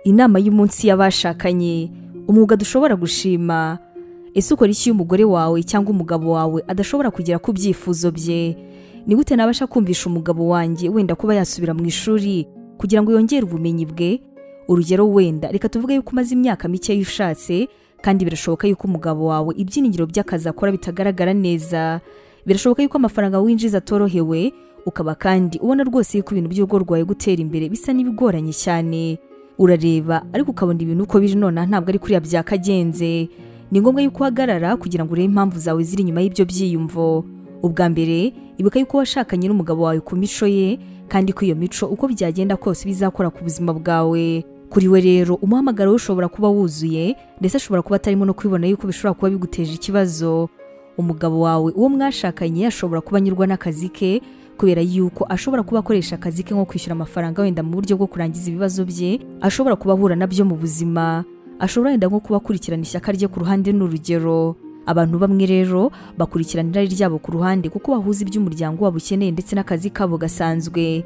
Inama y'umunsi y'abashakanye, umwuga dushobora gushima. Ese ukora iki iyo umugore wawe cyangwa umugabo wawe adashobora kugera ku byifuzo bye? Ni gute nabasha kumvisha umugabo wanjye wenda kuba yasubira mu ishuri kugira ngo yongere ubumenyi bwe? Urugero, wenda reka tuvuge yuko umaze imyaka mike ushatse, kandi birashoboka yuko umugabo wawe ibyiringiro by'akazi akora bitagaragara neza. Birashoboka yuko amafaranga winjiza atorohewe, ukaba kandi ubona rwose yuko ibintu by'urugo rwawe gutera imbere bisa n'ibigoranye cyane. Urareba ariko ukabona ibintu uko biri nonaha ntabwo ari kuriya byakagenze. Ni ngombwa yuko uhagarara kugira ngo urebe impamvu zawe ziri inyuma y'ibyo byiyumvo. Ubwa mbere, ibuka yuko washakanye n'umugabo wawe ku mico ye, kandi ko iyo mico uko byagenda kose bizakora ku buzima bwawe. Kuri we rero, umuhamagaro we ushobora kuba wuzuye, ndetse ashobora kuba atarimo no kubibona yuko bishobora kuba biguteje ikibazo. Umugabo wawe, uwo mwashakanye, ashobora kuba anyurwa n'akazi ke, kubera yuko ashobora kuba akoresha akazi ke nko kwishyura amafaranga wenda mu buryo bwo kurangiza ibibazo bye ashobora kuba ahura nabyo mu buzima. Ashobora wenda nko kuba akurikirana ishyaka rye ku ruhande. Ni urugero. Abantu bamwe rero bakurikirana irari ryabo ku ruhande kuko bahuza iby'umuryango wabo ukeneye ndetse n'akazi kabo gasanzwe.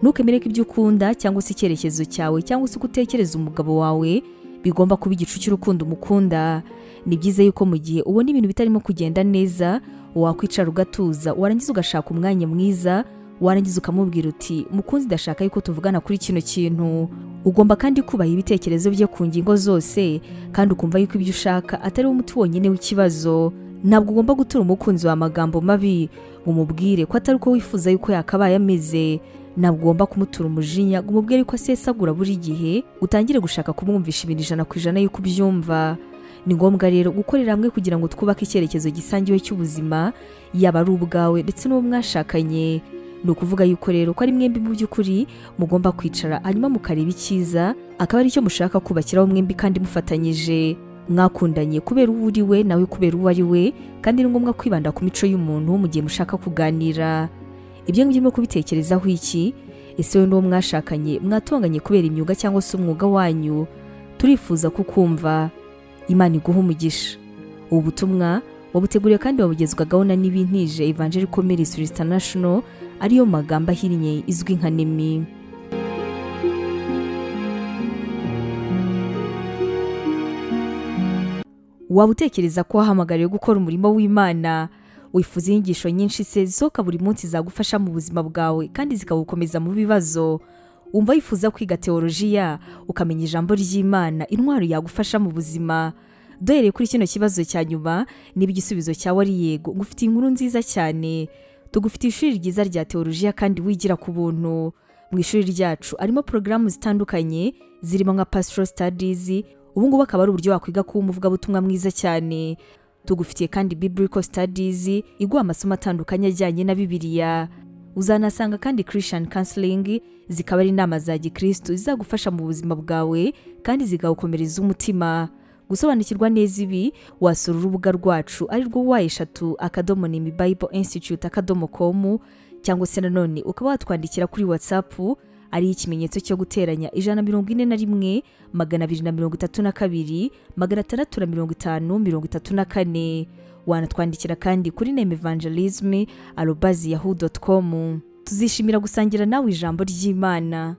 Ntukemere ko ibyo ukunda cyangwa se icyerekezo cyawe cyangwa se uko utekereza umugabo wawe bigomba kuba igicu cy'urukundo umukunda. Ni byiza yuko mu gihe ubona ibintu bitarimo kugenda neza wakwicara ugatuza, warangiza ugashaka umwanya mwiza, warangiza ukamubwira uti: "Mukunzi, ndashaka yuko tuvugana kuri kino kintu." Ugomba kandi kubaha ibitekerezo bye ku ngingo zose, kandi ukumva yuko ibyo ushaka atari wo muti wonyine w'ikibazo. Ntabwo ugomba gutura umukunzi wawe amagambo mabi ngo umubwire ko atari uko wifuza yuko yakabaye ameze. Ntabwo ugomba kumutura umujinya ngo umubwire ko asesagura buri gihe, utangire gushaka kumwumvisha ibintu 100% yuko ubyumva. Ni ngombwa rero gukorera hamwe kugira ngo twubake icyerekezo gisangiwe cy'ubuzima, yaba ari ubwawe ndetse n'uwo mwashakanye. Ni ukuvuga yuko rero ko ari mwembi mu by'ukuri mugomba kwicara, hanyuma mukareba icyiza akaba ari cyo mushaka kubakiraho mwembi kandi mufatanyije. Mwakundanye kubera uwo uri we, nawe kubera uwo ari we, kandi ni ngombwa kwibanda ku mico y'umuntu mu gihe mushaka kuganira. Ibyo ngibyo urimo kubitekerezaho iki? Ese wowe n'uwo mwashakanye mwatonganye kubera imyuga cyangwa se umwuga wanyu? Turifuza kukumva. Imana iguha umugisha. Ubu butumwa wabuteguriwe kandi wabugezwagaho na Nibintije Evangelical Ministries International, ariyo magambo ahinnye izwi nka NEMI. Waba utekereza ko wahamagariwe gukora umurimo w'Imana? Wifuza inyigisho nyinshi se zisohoka buri munsi zagufasha mu buzima bwawe kandi zikagukomeza mu bibazo? Wumva wifuza kwiga teolojiya, ukamenya ijambo ry'Imana, intwaro yagufasha mu buzima? Duhereye kuri kino kibazo cya nyuma, niba igisubizo cyawe ari yego, ngufitiye inkuru nziza cyane. Tugufitiye ishuri ryiza rya teolojiya kandi wigira ku buntu. Mu ishuri ryacu harimo porogaramu zitandukanye zirimo nka pastoral studies, ubu ngubu akaba ari uburyo wakwiga kuba umuvugabutumwa mwiza cyane. Tugufitiye kandi biblical studies iguha amasomo atandukanye ajyanye na Bibiliya. Uzanasanga kandi Christian counseling, zikaba ari inama za gikristo zizagufasha mu buzima bwawe kandi zikawukomereza umutima. Gusobanukirwa neza ibi, wasura urubuga rwacu ari rwo www.nemibibleinstitute.com, cyangwa se nanone ukaba watwandikira kuri WhatsApp ari ikimenyetso cyo guteranya 141 232 650 34. Wanatwandikira kandi kuri nemevangelism@yahoo.com. Tuzishimira gusangira nawe ijambo ry'Imana.